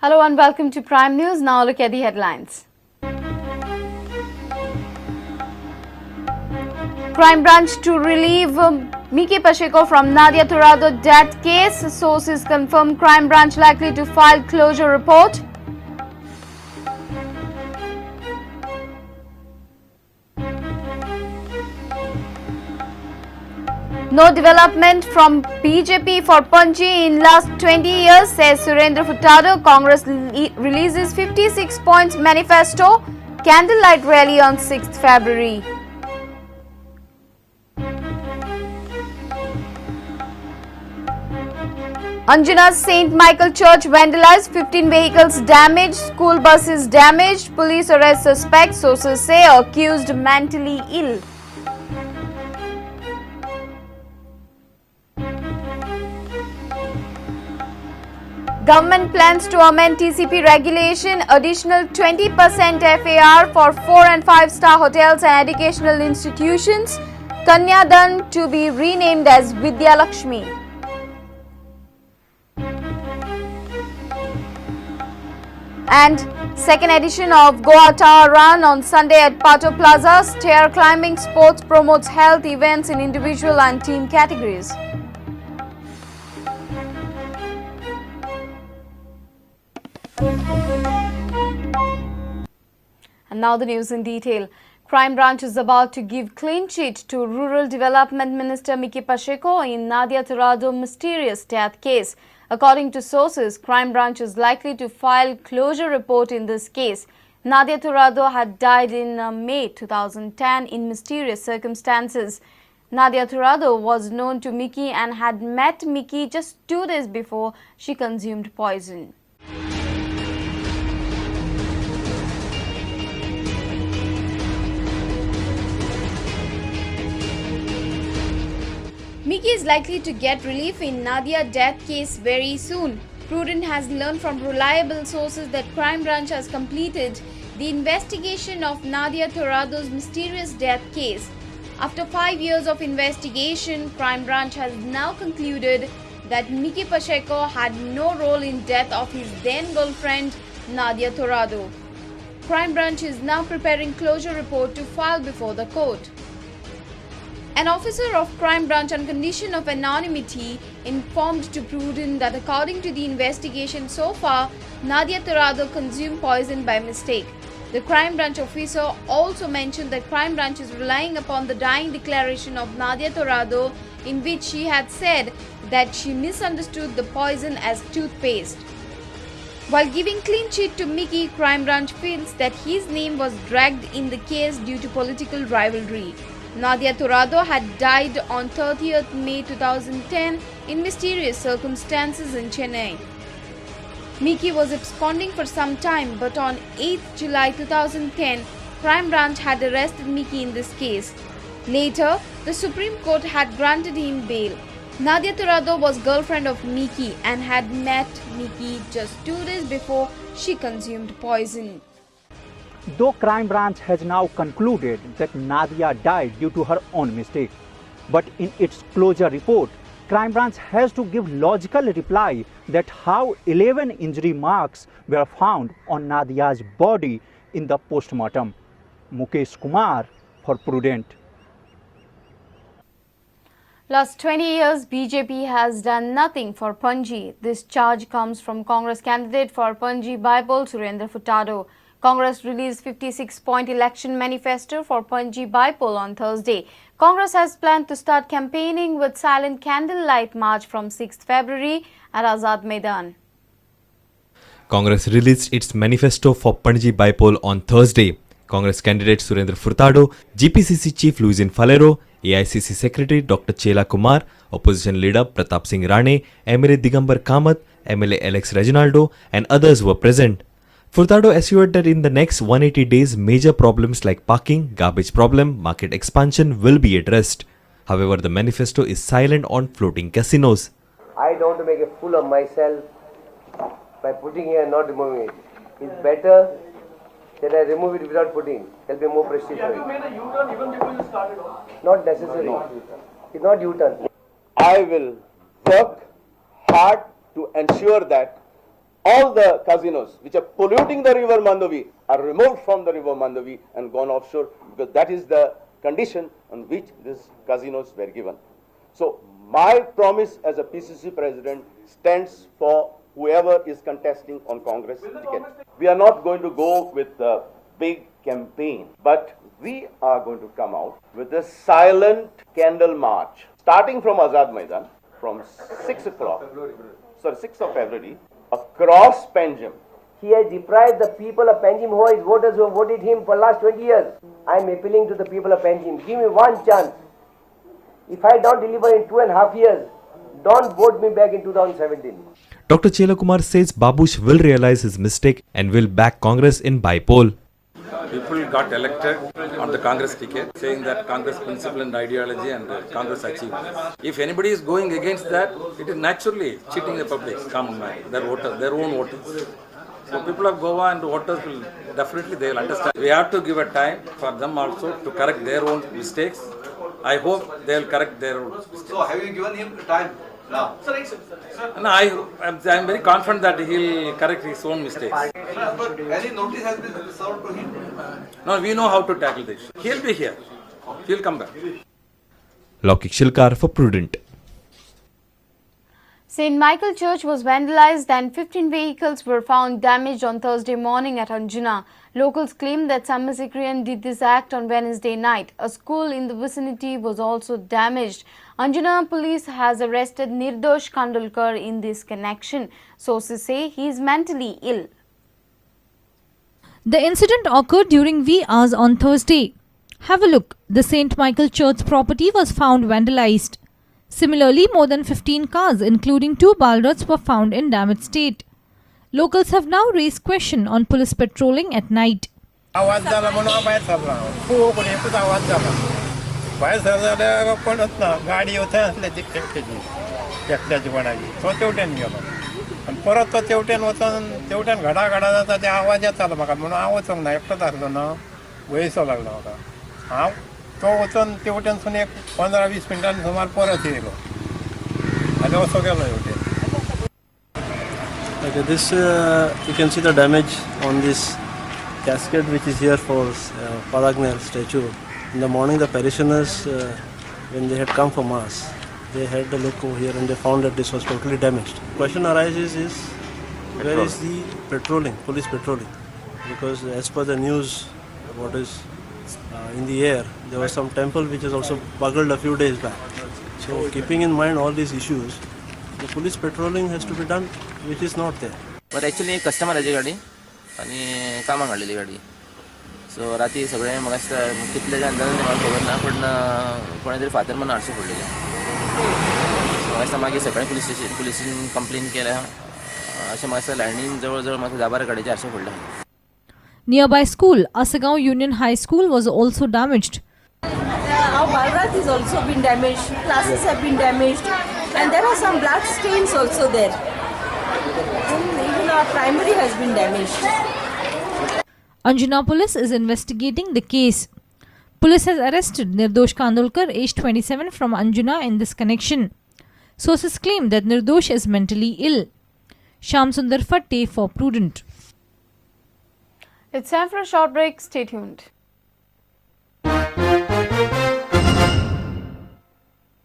Hello and welcome to Prime News. Now look at the headlines. Crime Branch to relieve Mickky Pacheco from Nadia Torrado death case. Sources confirm Crime Branch likely to file closure report. No development from BJP for Panaji in last 20 years, says Surendra Furtado. Congress releases 56 points manifesto. Candlelight rally on 6th February. Anjuna's St. Michael Church vandalized, 15 vehicles damaged, school buses damaged, police arrest suspect, sources say accused mentally ill. Government plans to amend TCP regulation, additional 20% FAR for 4 and 5 star hotels and educational institutions. Kanyadaan to be renamed as Vidya Lakshmi. And second edition of Goa Tower Run on Sunday at Pato Plaza. Stair climbing sports promotes health events in individual and team categories. And now the news in detail. Crime Branch is about to give clean chit to Rural Development Minister Mickky Pacheco in Nadia Torrado mysterious death case. According to sources, Crime Branch is likely to file closure report in this case. Nadia Torrado had died in May 2010 in mysterious circumstances. Nadia Torrado was known to Mickky and had met Mickky just 2 days before she consumed poison. Mickky is likely to get relief in Nadia death case very soon. Prudent has learned from reliable sources that Crime Branch has completed the investigation of Nadia Torrado's mysterious death case. After 5 years of investigation, Crime Branch has now concluded that Mickky Pacheco had no role in death of his then girlfriend Nadia Torrado. Crime Branch is now preparing closure report to file before the court. An officer of Crime Branch on condition of anonymity informed to Prudent that according to the investigation so far, Nadia Torrado consumed poison by mistake. The Crime Branch officer also mentioned that Crime Branch is relying upon the dying declaration of Nadia Torrado, in which she had said that she misunderstood the poison as toothpaste. While giving clean chit to Mickky, Crime Branch feels that his name was dragged in the case due to political rivalry. Nadia Torrado had died on 30th May 2010 in mysterious circumstances in Chennai. Mickky was absconding for some time, but on 8th July 2010, Crime Branch had arrested Mickky in this case. Later, the Supreme Court had granted him bail. Nadia Torrado was girlfriend of Mickky and had met Mickky just 2 days before she consumed poison. Though Crime Branch has now concluded that Nadia died due to her own mistake, but in its closure report, Crime Branch has to give logical reply that how 11 injury marks were found on Nadia's body in the postmortem. Mukesh Kumar for Prudent. Last 20 years, BJP has done nothing for Panaji. This charge comes from Congress candidate for Panaji bypoll Surendra Furtado. Congress released 56-point election manifesto for Panaji bypoll on Thursday. Congress has planned to start campaigning with silent candlelight march from 6th February at Azad Maidan. Congress released its manifesto for Panaji bypoll on Thursday. Congress candidate Surendra Furtado, GPCC chief Luizinho Faleiro, AICC secretary Dr. Chela Kumar, opposition leader Pratap Singh Rane, MLA Digambar Kamath, MLA Alex Reginaldo and others were present. Furtado assured that in the next 180 days, major problems like parking, garbage problem, market expansion will be addressed. However, the manifesto is silent on floating casinos. I don't want to make a fool of myself by putting here and not removing it. It's better that I remove it without putting. There'll be more prestige. Have you made a U-turn even before you started off? Not necessary. It's not U-turn. I will work hard to ensure that All the casinos which are polluting the river Mandovi are removed from the river Mandovi and gone offshore, because that is the condition on which these casinos were given. So my promise as a PCC president stands for whoever is contesting on Congress ticket. We are not going to go with a big campaign, but we are going to come out with a silent candle march starting from Azad Maidan from 6 o'clock, sorry, 6th of February, across Panjim. He has deprived the people of Panjim, who are his voters who have voted him for last 20 years. I am appealing to the people of Panjim. Give me one chance. If I don't deliver in 2.5 years, don't vote me back in 2017. Dr. Chela Kumar says Babush will realize his mistake and will back Congress in bypoll. People got elected on the Congress ticket, saying that Congress principle and ideology and Congress achievements. If anybody is going against that, it is naturally cheating the public, common man, their voters, their own voters. So people of Goa and voters will definitely, they will understand. We have to give a time for them also to correct their own mistakes. I hope they will correct their own mistakes. So have you given him time now? And I am very confident that he will correct his own mistakes. But any notice has been served to him? No, we know how to tackle this. He'll be here. He'll come back. Laukik Shilkar for Prudent. St. Michael Church was vandalized and 15 vehicles were found damaged on Thursday morning at Anjuna. Locals claim that some miscreant did this act on Wednesday night. A school in the vicinity was also damaged. Anjuna police has arrested Nirdosh Kandolkar in this connection. Sources say he is mentally ill. The incident occurred during wee hours on Thursday. Have a look. The St. Michael Church property was found vandalized. Similarly, more than 15 cars, including 2 Balrods, were found in damaged state. Locals have now raised question on police patrolling at night. आवाज जाला म्हणून हांव भायर सरलो. हांव खूब एकूच आवाज जाला. भायर सरलो जाल्यार कोणच ना. गाडी थंय आसली ती एकट्याची, एकट्याची कोणाची. तो तेवटेन गेलो आनी परत तो तेवटेन वचोन तेवटेन घडा घडा जाता ते आवाज येतालो म्हाका. म्हणून हांव वचोंक ना, एकटोच आसलो न्हू, भंयसो लागलो म्हाका. हांव तो वचोन तेवटेनसून एक 15-20 मिनटांनी सुमार परत येयलो आनी असो गेलो हेवटेन. Okay, this you can see the damage on this casket which is here for Father Agnel statue. In the morning, the parishioners, when they had come for mass, they had a look over here and they found that this was totally damaged. Question arises is, where is the patrolling, police patrolling? Because as per the news, what is in the air, there was some temple which is also buggled a few days back. So keeping in mind all these issues, the police patrolling has to be done, which is not there. But actually कस्टमराची गाडी आनी कामाक हाडलेली गाडी. So राती सगळें म्हाका दिसता कितले जाण जालें म्हाका खबर ना, पूण कोणें तरी फातर मारून आरशे फोडलेले. सो म्हाका दिसता मागीर सकाळीं पुलीस स्टेशन पुलिसीन कंप्लेन केल्या. अशें म्हाका दिसता लायनीन जवळ जवळ म्हाका 10-12 गाडयेचे आरशे फोडले. Nearby school, Assagao Union High School, was also damaged. Our Balraj is also been damaged, classes have been damaged, and there are some blood stains also there. Even our primary has been damaged. Anjuna police is investigating the case. Police has arrested Nirdosh Kandolkar, aged 27, from Anjuna in this connection. Sources claim that Nirdosh is mentally ill. Sham Sundar Fatte for Prudent. It's time for a short break. Stay tuned.